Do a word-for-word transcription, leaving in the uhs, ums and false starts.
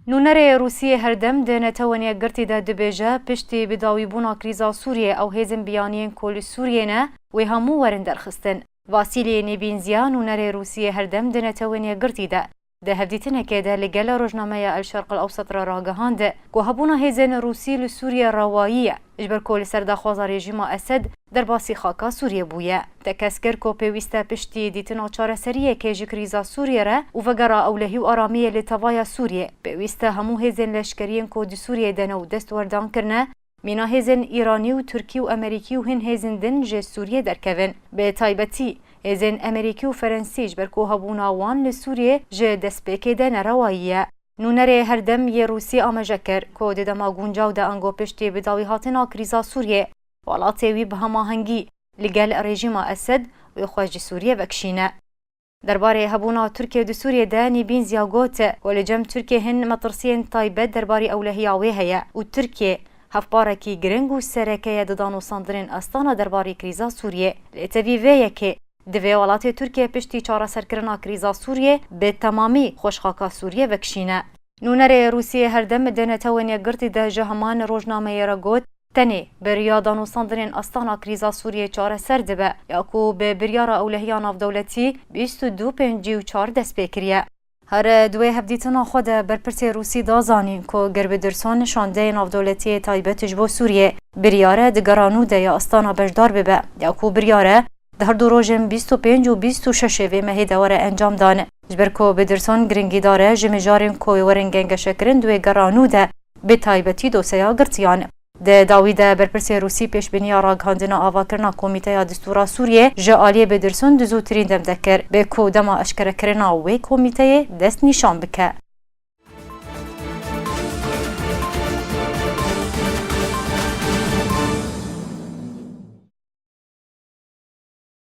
Nûnerê Rûsiyê herdem di Netewên Yekgirtî de dibêje, piştî bidawîbûna krîza Sûriyê ew hêzên biyaniyên ku li Sûriyê ne, wê hemû werin derxistin. Vasîlî Nêbînziya, nûnerê Rûsiyê herdem di Netewên Yekgirtî de, di hevdîtinekê de li gel rojnameya El Şerq El Ewsat re ragihand ku hebûna hêzên Rûsî li Sûriyê rewayî ye, ji ber ku li ser daxwaza rejîma Esed derbasî xaka Sûriyê bûye. Tekez kir ku pêwîst e piştî dîtina çareseriyekê ji krîza Sûriyê re û vegera ewlehî û aramiyê li tevaya Sûriyê, pêwîst e hemû hêzên leşkeriyên ku di Sûriyê de ne û destwerdan kirine, mîna hêzên Îranî û Tirkî û Emerîkî û hin hêzên din ji Sûriyê derkevin. Bi taybetî, hêzên Emerîkî û Ferensî, ji ber ku hebûna wan li Sûriyê ji destpêkê de nerewayî ye. Nûnerê herdem yê Rûsî amaje kir ku di dema guncaw de ango piştî bidawîhatina krîza Sûriyê, welatê wî bi hemahengî li gel rejîma Esed wê xwe ji Sûriyê vekişîne. Derbarê hebûna Tirkiyê di Sûriyê de Nêbînziya got ku li cem Tirkiyê hin metirsiyên taybet derbarê ewlehiya wê heye û Tirkiye hevparekî giring û sereke ye di danûstandinên Astana derbarê krîza Sûriyê. Lê tevî vê yekê, divê welatê Tirkiye piştî çareserkirina krîza Sûriyê bi temamî xwe ji xaka Sûriyê vekişîne. Nûnerê Rûsiyê herdem di Netewên Yekgirtî de ji heman rojnameyê re got, tenê bi riya danûstandinên Astana krîza Sûriyê çareser dibe, ya ku bi biryara ewlehiya navdewletî bîst û du pêncî û çar dest pê kiriye. Her di wê hevdîtina xwe de berpirsê Rûsî da zanîn ku Gerbîderson şandeyê navdewletiyê taybet ji bo Sûriyê biryar e di gera nû de ya Astana beşdar bibe, ya ku biryar e di her du rojên bîst û pênc û bîst û şeş ê vê mehê de were encamdan. Ji ber ku Biderson giringîdar e ji mijarên ku werin gengeşekirin di wê gera nû de, bi taybetî dosyeya girtiyan. Di dawî de berpirsê Rûsî pêşbîniya ragihandina avakirina Komîteya Distûra Sûriyê ji aliyê Biderson di zûtirîn dem de kir, bê ku dema eşkerekirina wê komîteyê dest nîşan bike.